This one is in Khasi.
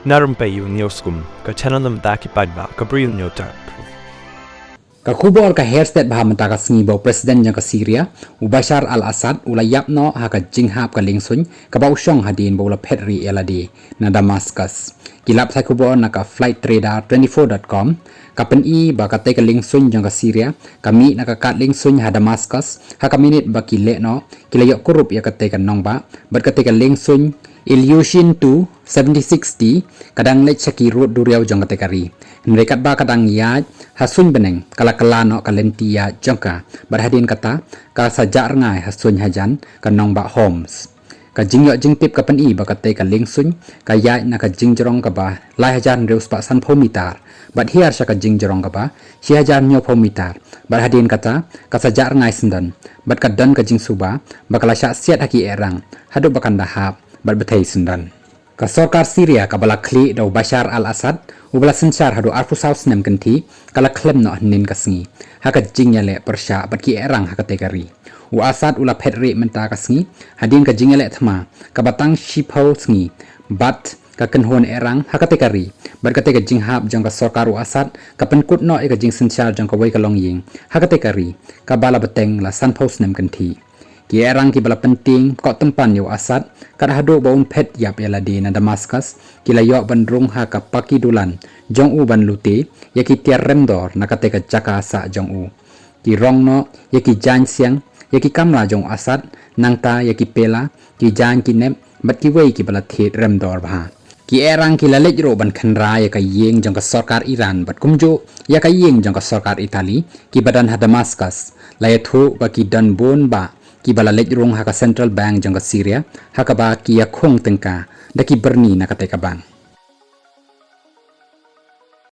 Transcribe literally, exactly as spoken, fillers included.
Na rympei ïa u Newsroom, ka channel na bynta ki paidbah ka Bri u Newtap. Ka khubor ka Hersted Bha mynta ka sngi ba u President jong ka Syria, u Bashar al-Assad, u la ïap noh ha ka jinghap ka liengsuiñ kaba u shong hadien ba u la phet rieh ïa lade na Damascus. Ki lap thai khubor na ka Flight Radar twenty-four dot com ka pyni ba katei ka liengsuiñ jong ka Syria ka mih na ka kad liengsuiñ ha Damascus ha ka minit ba ki leh noh ki la ïoh kurup ïa katei ka nongbah bad katei ka liengsuiñ Ilyushin two seventy six T ka dang leit sha ki rud duriaw jong katei ka ri. Hynrei katba ka dang ïaid ha suiñ bneng ka la kylla noh ka lynti ïaid jong ka bad hadien kata ka sa jah rngai ha suiñ hajan ka nongbah Homs. Ka jingïoh jingtip ka pyni ba katei ka liengsuiñ ka ïaid na ka jingjrong kaba lai hajar hynriew spah sanphew mitar bad hiar sha ka jingjrong kaba shi hajar hynñiewphew mitar bad hadien kata ka sa jah rngai syndon bad ka don ka jingsuba ba ka la shah siat ha ki ehrang haduh ba kan da hap bad bthei syndon. Ka sorkar Syria kaba la khlieh da u Bashar al-Assad uba la synshar haduh arphew saw snem kynthih ka la khlem noh hynnin ka sngi ha ka jingïaleh pyrshah bad ki ehrang ha katei ka ri. U Assad u la phet rieh mynta ka sngi hadien ka jingïaleh thma kaba tang shiphew sngi bad ka kynhun ehrang ha katei ka ri bad katei ka jinghap jong ka sorkar u Assad ka pynkut noh ïa ka jingsynshar jong kawei ka longïing ha katei ka ri kaba la bteng la sanphew snem kynthih. Ki ehrang kiba la pyntieng koh tympan ïa u Assad kat haduh ba un phet ïap ïa lade na Damascus ki la ïoh ban rung ha ka paki dulan jong u ban lute ïa ki tiar remdor na katei ka jaka sah jong u. Ki rong noh ïa ki jaiñ siang ïa ki kamra jong u Assad nangta ïa ki pela, ki jaiñ ki nep bad kiwei kiba la thied remdor bha. Ki ehrang ki la leit ruh ban khynra ïa ka ïing jong ka sorkar Iran bad kumjuh ïa ka ïing jong ka sorkar Italy kiba don ha Damascus. La ïathuh ba ki don bun bah kiba la leit rung ha ka Central Bank jong ka Syria ha kaba ki ïakhung tyngka da ki byrni na katei ka bank.